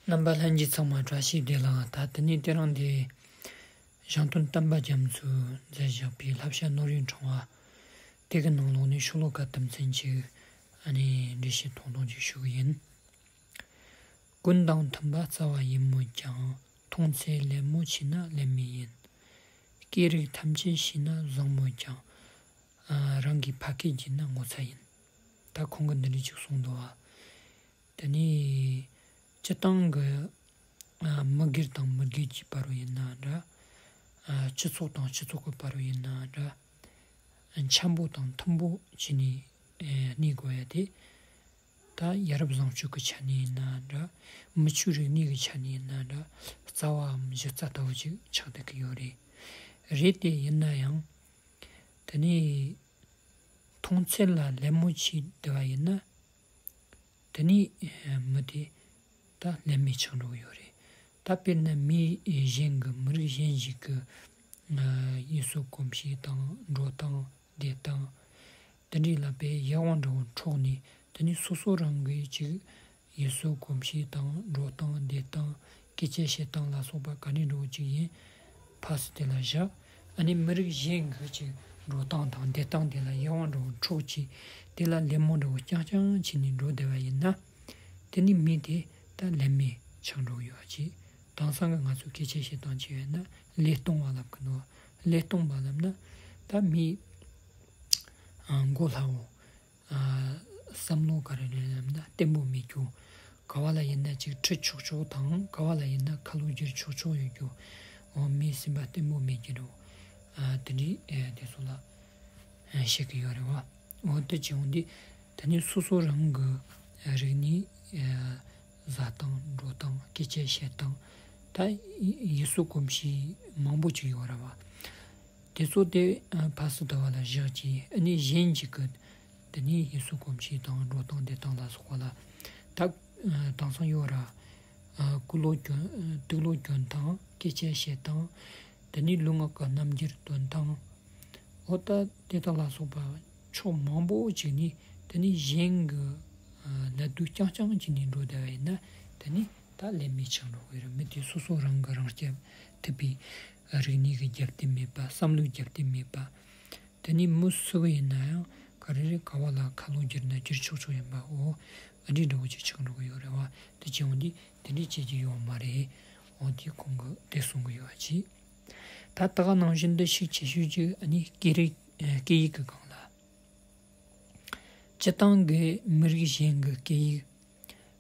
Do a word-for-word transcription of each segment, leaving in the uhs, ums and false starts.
རྣམ་པ་ལྷན་རྒྱས་ཚང་མ་བཀྲ་ཤིས་བདེ་ལེགས། ད་དེ་ནས་དེ་རིང་འདི་གཞུང་དོན་བསྟན་པ་རྒྱ་མཚོས་མཛད་བཞག་པའི་བསླབ་བྱ་ནོར་བུའི་ཕྲེང་བ་དེ་གི་ནང་ལོགས་ནས་ཤོ་ལོ་ཀ་དུམ་ཚན་གཅིག་ཨ་ནི་འགྲེལ་བཤད་ཐུང་ཐུང་ཅིག་ཞུ་གི་ཡིན། ཀུན་དང་མཐུན་པ་རྩ་བ་ཡིན་མོད་ཀྱང་། མཐོང་ཚད་ལད་མོ་ཆེ་ན་ལད་མེད་ཡིན། སྐད་རིགས་ཐམས་ཅད་ཤེས་ན་བཟང་མོད་ཀྱང་། ཨ། རང་གི་ཕ་སྐད་བརྗེད་ན་ངོ་ཚ་ཡིན། ད་ཁོང་གིས་འདི་འདྲ་ཅིག་གསུངས་འདུག་བ། དེ་ནས་སྤྱིར་བཏང་གི་ཨ། མི་སྒེར་དང་མི་སྒེར་གྱི་བར་རུ་ཡིན་ན་འདྲ། ཨ། སྤྱི་ཚོགས་དང་སྤྱི་ཚོགས་ཀྱི་བར་རུ་ཡིན་ན་འདྲ། ཨ། འཆམ་པོ་དང་མཐུན་པོ་བྱས་ནས་ཨ། གནས་དགོས་ཡ་དེ། ད་ཡ་རབས་བཟང་སྤྱོད་ཀྱི་ཆ་ནས་ཡིན་ན་འདྲ། མི་ཆོས་རིག་གནས་ཀྱི་ཆ་ནས་ཡིན་ན་འདྲ། རྩ་བའམ་གཞི་རྩ་ལྟ་བུ་ཅིག་ཆགས་བསྡད་ཀྱི་ཡོད་རེད། རེད་དེ་ཡིན་ན་ཡང་། དེ་ནས་མཐོང་ཚད་ལ་ལད་མོ་ཆེ་བསྡད་པ་ཡིན་ན། དེ་ནས་མི་དེ་ད་ལད་མེད་ཆགས་འགྲོ་གི་ཡོད་རེད། ད་དཔེར་ན་མི་གཞན་གྱི་མི་རིགས་གཞན་ཞིག་གི་ཨ། ཡུལ་སྲོལ་གོམས་གཤིས་དང་འགྲོ་སྟངས་བསྡད་སྟངས། དེ་འདྲའི་ལ་དཔེ་ཡག་པོ་འདྲ་བོ་འཕྲོག་ནས། དེ་ནས་སོ་སོ་རང་གི་ཅིག་ཡུལ་སྲོལ་གོམས་གཤིས་དང་འགྲོ་སྟངས་བསྡད་སྟངས། སྐད་ཆ་བཤད་སྟངས་ལ་སོགས་པ་ག་འདྲ་འདྲ་བོ་ཅིག་ཡིན། ཕར་ཚུར་དེ་ལ་བཞག་ཨ་ནི་མི་རིགས་གཞན་གྱི་ཅིག་འགྲོ་སྟངས་དང་བསྡད་སྟངས་དེ་ལ་ཡག་པོ་འདྲ་བོ་འཕྲོག་བྱས། དེ་ལ་ལད་མོ་འདྲ་བོ་རྐྱང་རྐྱང་བྱས་ནས་འགྲོ་བསྡད་པ་ཡིན་ན། དེ་ནི་མི་དེ་ད་ལད་མེད་ཆགས་འགྲོ་གི་ཡོད་པ་ཅིག་དེང་སང་གི་ང་ཚོ་སྐད་ཆ་བཤད་སྟངས་ཅིག་ཡོད་ན་ལད་སྟོང་བ་ལབ་ཀྱི་འདུག་ལད་སྟོང་བ་ལབ་ན་ད་མི་ཨ། མགོ་སླ་བོ། ཨ། བསམ་བློ་ག་རེ་རེད་ལབ་ན་བརྟན་པོ་མེད་རྒྱུ། ག་བ་ལ་ཡིན་ན་ཅིག་ཁྲིད་ཆོག་ཆོག་དང་། ག་བ་ལ་ཡིན་ན་ཁ་ལོ་བསྒྱུར་ཆོག་ཆོག་ཡོད་རྒྱུ། འོ། མིའི་སེམས་པ་བརྟན་པོ་མེད་རྒྱུ་རེད། ཨ། དེ་འདྲའི་ཨ། དེ་ཚོ་ལ་ཨ། བཤད་ཀྱི་ཡོད་རེད་བ། འོ། དེ་བྱས་འོང་དུས་དེ་ནི་སོ་སོ་རང་གི་རིག་གནས་ཨ། བཟའ་སྟངས་འགྲོ་སྟངས་སྐད་ཆ་བཤད་སྟངས། ད་ཡུལ་སྲོལ་གོམས་གཤིས་མང་པོ་ཅིག་ཡོད་རེད་བ། དེ་ཚོ་དེ་ཨ། ཕར་ཚུར་དེ་བ་ལ་བཞག་བྱས། ཨ་ནི་གཞན་ཞིག་གི་དེ་ནས་ཡུལ་སྲོལ་གོམས་གཤིས་དང་འགྲོ་སྟངས་བསྡད་སྟངས་ལ་སོགས་པ་ལ། ད་ཨ། དེང་སང་ཡོད་ར། ཨ། སྐུ་ལོ་གྱོན། དུག་ལོག་གྱོན་སྟངས། སྐད་ཆ་བཤད་སྟངས། དེ་ནས་ལུས་ངག་གི་རྣམ་འགྱུར་སྟོན་སྟངས། འོ། ད་དེ་དག་ལ་སོགས་པ་ཕྱོགས་མང་པོ་ཅིག་ནས་དེ་ནས་གཞན་གྱི་ཨ། ལད་ཟློས་རྐྱང་རྐྱང་བྱས་ནས་འགྲོ་བསྡད་པ་ཡིན་ན། དེ་ནས་ད་ལད་མེད་ཆགས་འགྲོ་གི་རེད། མི་དེ་སོ་སོ་རང་གི་རང་རྐྱ་ཐུབ་པའི་རིག་གནས་ཀྱི་རྒྱབ་རྟེན་མེད་པ། བསམ་བློའི་རྒྱབ་རྟེན་མེད་པ། དེ་ནས་མི་སུ་གི་ཡིན་ན་ཡང་ག་རེ་རེད། ག་བ་ལ་ཁ་ལོ་བསྒྱུར་ན་བསྒྱུར་ཆོག་ཆོག་ཡིན་པ། འོ། ཨ། འདྲའི་འདྲ་བོ་ཅིག་ཆགས་འགྲོ་གི་ཡོད་རེད་བ། དེ་བྱས་འོང་དུས་དེ་འདྲའི་བྱེད་རྒྱུ་ཡོད་མ་རེད། འོ། དེ་ཁོང་གིས་དེ་གསུང་གི་ཡོད་པ་ཅིག་ད་ད་ག་ནང་བཞིན་དུ་ཤུགས་ཆེ་ཤོས་ཅིག་ཨ་ནི་སྐད་རིགས། ཨ། སྐད་ཡིག་གི་སྒང་ལ། སྤྱིར་བཏང་གི་མི་རིགས་གཞན་གྱི་སྐད་ཡིག་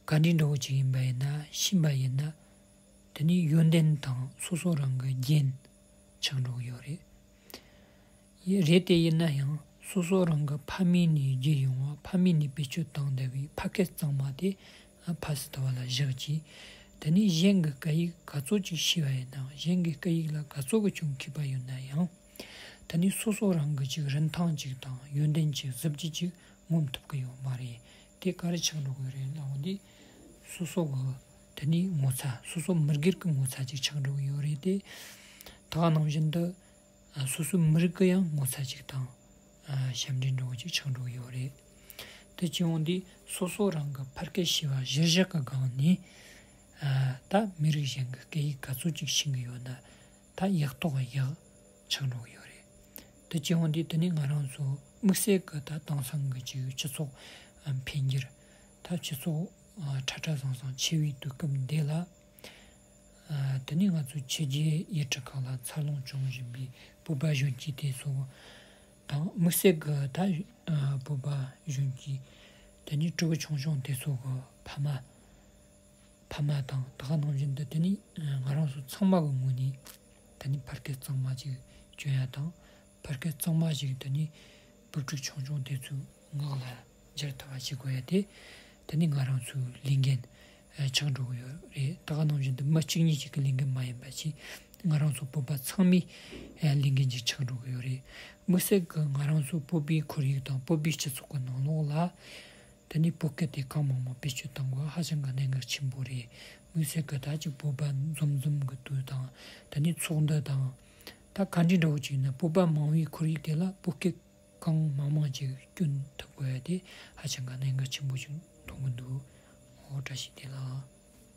ག་འདྲའི་འདྲ་བོ་ཅིག་ཡིན་པ་ཡིན་ན། ཤེས་པ་ཡིན་ན། དེ་ནི་ཡོན་ཏན་དང་སོ་སོ་རང་གི་རྒྱན་ཆགས་འགྲོ་གི་ཡོད་རེད། ཡིན། རེད་དེ་ཡིན་ན་ཡང་སོ་སོ་རང་གི་ཕ་མེས་ནས་བརྒྱུད་ཡོང་བ། ཕ་མེས་ནས་བེད་སྤྱོད་བཏང་བསྡད་པའི་ཕ་སྐད་གཙང་མ་དེ་ཕར་ཚུར་དེ་བ་ལ་བཞག་བྱས། དེ་ནས་གཞན་གྱི་སྐད་ཡིག་ག་ཚོད་ཅིག་ཤེས་པ་ཡིན་ནའང་། གཞན་གྱི་སྐད་ཡིག་ལ་ག་ཚོད་ཀྱི་ཅུང་མཁས་པ་ཡོད་ན་ཡང་། དེ་ནས་སོ་སོ་རང་གི་ཅིག་རིན་ཐང་ཅིག་དང་ཡོན་ཏན་ཅིག་གཟི་བརྗིད་ཅིག་ངོམ་ཐུབ་ཀྱི་ཡོད་མ་རེད། དེ་ག་རེ་ཆགས་འགྲོ་གི་རེད་ལབ་འོང་དུས། སོ་སོ་གི་དེ་ནས་ངོ་ཚ། སོ་སོ་མི་སྒེར་གྱི་ངོ་ཚ་ཅིག་ཆགས་འགྲོ་གི་ཡོད་རེད་དེ། ད་ག་ནང་བཞིན་དུ་ཨ། སོ་སོའི་མི་རིགས་ཀྱི་ཡང་ངོ་ཚ་ཅིག་དང་། ཨ། ཞབས་འདྲེན་འདྲ་བོ་ཅིག་ཆགས་འགྲོ་གི་ཡོད་རེད། དེ་བྱས་འོང་དུས་སོ་སོ་རང་གི་ཕ་སྐད་ཤེས་པ་གཞིར་བཞག་གི་སྒང་ནས། ཨ། ད་མི་རིགས་གཞན་གྱི་སྐད་ཡིག་ག་ཚོད་ཅིག་ཤེས་ཀྱི་ཡོད་ན། ད་ཡག་ཐོག་ཡག་ཆགས་འགྲོ་གི་ཡོད་རེད། དེ་བྱས་འོང་དུས་དེ་ནས་ང་རང་ཚོ་དམིགས་བསལ་གྱི་ད་དེང་སང་གི་ཅིག་སྤྱི་ཚོགས་ཨ། འཕེལ་འགྱུར། ད་སྤྱི་ཚོགས་ཨ། ཁྲ་ཁྲ་ཟང་ཟང་ཆེ་བའི་དུས་སྐབས་འདི་ལ། ཨ། དེ་ནས་ང་ཚོའི་ཕྱི་རྒྱལ་ཡུལ་གྲུ་ཁག་ལ་འཚར་ལོངས་བྱུང་བཞིན་པའི་བོད་པ་གཞོན་སྐྱེས་དེ་ཚོ་དང་། དམིགས་བསལ་གྱི་ད་ཨ། བོད་པ་གཞོན་སྐྱེས་དེ་ནས་ཕྲུ་གུ་ཆུང་ཆུང་དེ་ཚོ་གི་ཕ་མ། ཕ་མ་དང་། ད་ག་ནང་བཞིན་དུ་དེ་ནས་ཨ། ང་རང་ཚོ་ཚང་མ་གི་ངོས་ནས་དེ་ནས་ཕ་སྐད་གཙང་མ་ཅིག་སྐྱོན་ཡ་དང་། ཕ་སྐད་གཙང་མ་ཞིག་དེ་ནས་བུ་ཕྲུག་ཆུང་ཆུང་དེ་ཚོའི་ངག་ལ་འབྱར་ཐུབ་པ་བྱེད་དགོས་ཡ་དེ། དེ་ནི་ང་རང་ཚོའི་ལས་འགན་ཆགས་འགྲོ་གི་ཡོད་རེད། ད་ག་ནང་བཞིན་དུ་མི་གཅིག་གཉིས་ཤིག་གི་ལས་འགན་མ་ཡིན་པ་ཅིག་ང་རང་ཚོ་བོད་པ་ཚང་མའི་ལས་འགན་ཅིག་ཆགས་འགྲོ་གི་ཡོད་རེད། དམིགས་བསལ་གྱི་ང་རང་ཚོ་བོད་པའི་ཁོར་ཡུག་དང་བོད་པའི་སྤྱི་ཚོགས་ཀྱི་ནང་ལོགས་ལ། དེ་ནི་བོད་སྐད་དེ་གང་མང་མང་བེད་སྤྱོད་གཏང་དགོས་ཧ་ཅང་གི་གནད་འགག་ཆེན་པོ་རེད། དམིགས་བསལ་གྱི་ད་ཅིག་བོད་པ་འཛོམས་འཛོམས་ཀྱི་དུས་དང་། དེ་ནི་ཚོགས་འདུ་དང་། ད་ག་འདྲའི་འདྲ་བོ་ཅིག་ཡིན་ན་བོད་པ་མང་བའི་ཁོར་ཡུག་དེ་ལ་བོད་སྐད་གང་མང་མང་ཅིག་སྐྱོན་ཐུབ་དགོས་ཡ་དེ་ཧ་ཅང་གི་གནད་འགག་ཆེན་པོ་ཞིག་མཐོང་གི་འདུག་འོ། བཀྲ་ཤིས་བདེ་ལེགས།